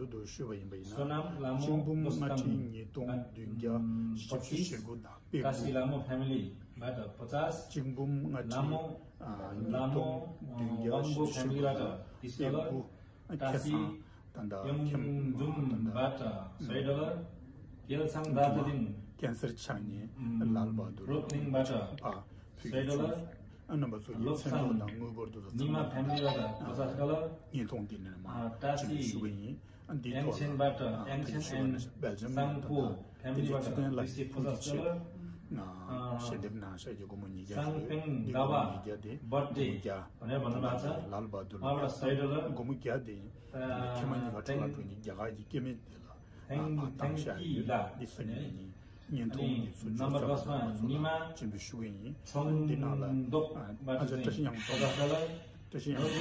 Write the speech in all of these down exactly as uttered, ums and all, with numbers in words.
ཚོ་དུ་ཞུས་པ་ཡིན་པ་ཡིན་ན། སོ་ནམ་ལ་མོ་གཅིག་འབུམ་ལྔ་ཁྲི་ཉིས་སྟོང་བདུན་བརྒྱ་བཞི་བཅུ་ཞེ་དགུ་དང་པེ་དགུ། ཀ་སི་ལ་མོ་ཕེ་མི་ལི་བ་ད་པ་ཅཱས། གཅིག་འབུམ་ལྔ་ཁྲི་ལ་མོ་ཉིས་སྟོང་བདུན་བརྒྱ་བཞི་བཅུ་ཞེ་དགུ་དང་པེ་དགུ། ཁེ་སང་ད་ལྟ་ཁྱིམ་ད་ལྟ་ཁྱིམ་ཀན་སར་ཆགས་ནས་ལཱལ་བྷ་དུར་ཕ་བུ་ཡི་ཆུང་ཨ་རྣམ་པ་ཚོ་ཡི་མཚན་ཐོག་དང་དངུལ་འབོར་དུ་ཚང་མ་བརྙན་ཐུང་འདི་ནས་མ་བྱིན་ཞུ་གི་ཡིན། འདི་ཐོག་ལ་ཞུ་བ་ནི་སྦེལ་ཇམ་ནང་དང་དེ་ཚོ་ཚེ་བརྟན་ལགས་ཀྱིས་ཐུགས་རྗེ་ཆེ། ཞལ་འདེབས་གནང་ཤག་གི་སྒོར་མོ་ཉིས་བརྒྱ་ཞིག་ཡོད། འདི་སྒོར་མོ་ཉིས་བརྒྱ་དེ་ཉིས་བརྒྱ་ལཱལ་བྷ་དུར་ལ་སྒོར་མོ་བརྒྱ་དེ་ཁྱིམ་མ་གཉིས་ཀ་འཕྲོ་བརླག་འགྲོ་མཁན་རྒྱ་གར་གྱི་སྐྱེ་དམན་དེ་ལ་ཕར་བཏང་བཞག་ཡོད། འདི་སེམས་ནས་ནི་བརྙན་ཐུང་འདི་ཚོ་བརྗོད་ཚར་བ་ཚང་མ་ལ་སྤྱན་འབུལ་ཞུ་གི་ཡིན། འདི་ནང་ལ་ཨ་ཅག་བཀྲ་ཤིས་ཉང་སྟོན། བཀྲ་ཤིས་ཉང་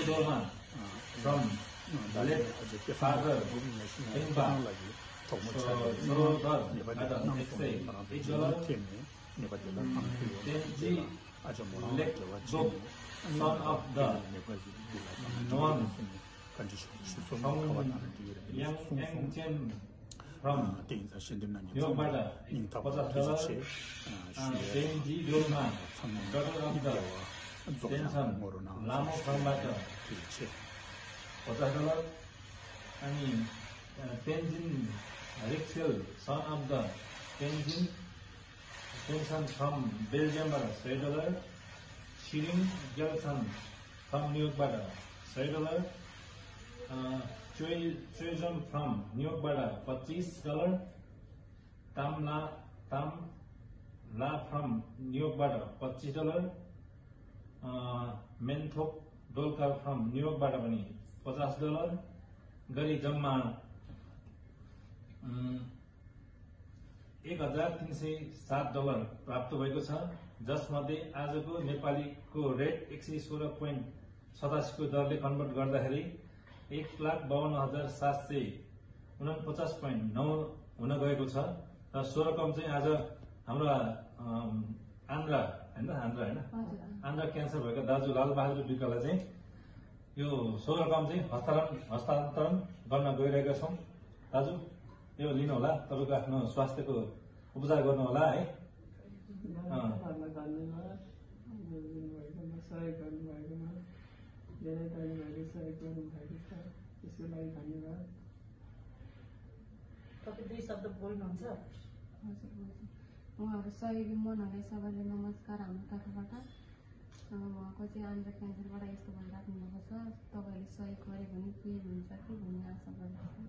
སྟོན་ལགས་ཀྱིས་ཨ་ཅག་སྐལ་བཟང་སྒོར་མོ་ཉི་ཤུ་ལྔ་སྐལ་བཟང་ལགས་ཀྱི་གྲོགས་མོ་ཆགས་ཡོད། ནད་པ་དེ་ལ་གནང་སོང་ནས་ང་རང་ཚོ་འཇིགས་སྣང་ཐེབས་ནས་ནད་པ་དེ་ལ་གནང་ཐུབ་ཡོད་མ་རེད། དེ་ལ་ཨ་ཅག་མོ་རང་ལ་འབྲེལ་བ་བྱས་ནས་ཨ་ནི་ནད་པ་ཞིག་འདི་ལ་གནང་ཐུབ་ཡོད་མ་རེད། བཀའ་འདྲི་ཞུ་ཞུ་སོང་ནས་ཁ་པར་ནང་ལ་འབྲི་ཡོད་རེད། གསུངས་སོང་། དེ་ཡིན་ཙང་ཞལ་འདེབས་གནང་མཁན་ཚང་མ་ལ་སྙིང་ཐག་པ་ནས་ཐུགས་རྗེ་ཆེ་ཞུ་ཡ་ཡིན། ཚང་མ་ལ་འབྲེལ་བ་རྫོགས་ཀྱང་ངོ་རོ་ནང་ཚང་ཞུ་ཡ་ཐུགས་རྗེ་ཆེ། Tenzin Riksil, son of the Tenzin Pension from Belgium, Seydoler, Shirin Gelson from New York, Seydoler, uh, Choi, Choi John from New York, पच्चीस dollar, Tam La, Tam La from New York, पच्चीस dollar, uh, Menthok Dolkar from New York, पचास डलर, गरी जम्मा, उम्, एक हजार तीन सय सात डलर प्राप्त भएको छ, जसमध्ये आजको नेपालीको रेट एक सय सोह्र पोइन्ट सतासीको दरले कन्भर्ट गर्दाखेरि एक लाख बावन्न हजार सात सय उनपचास पोइन्ट नौ हुन गएको छ। र सो रकम चाहिँ आज हाम्रो, अम, आन्द्रा, होइन, आन्द्रा, होइन, आन्द्रा क्यान्सर भएका दाजु लालबहादुर विकलाई चाहिँ यो सो रकम चाहिँ हस्तान्तरण हस्तान्तरण गर्न गइरहेका छौँ। दाजु, यो लिनुहोला, तपाईँको आफ्नो स्वास्थ्यको उपचार गर्नुहोला है। अँ। धन्यवाद, धन्यवाद। सहयोग गर्नुभएकोमा, धेरै दाजुभाइले सहयोग गर्नुभएको छ, त्यसको लागि धन्यवाद। तपाईँ दुई शब्द बोल्नुहुन्छ? उहाँहरू सहयोगी मनहरूलाई सबैलाई नमस्कार हाम्रो तर्फबाट। उहाँको चाहिँ आन्द्रा क्यान्सरबाट यस्तो भइराख्नु भएको छ। तपाईँले सहयोग गरे भने केही हुन्छ कि भन्ने आशा गरेको छु।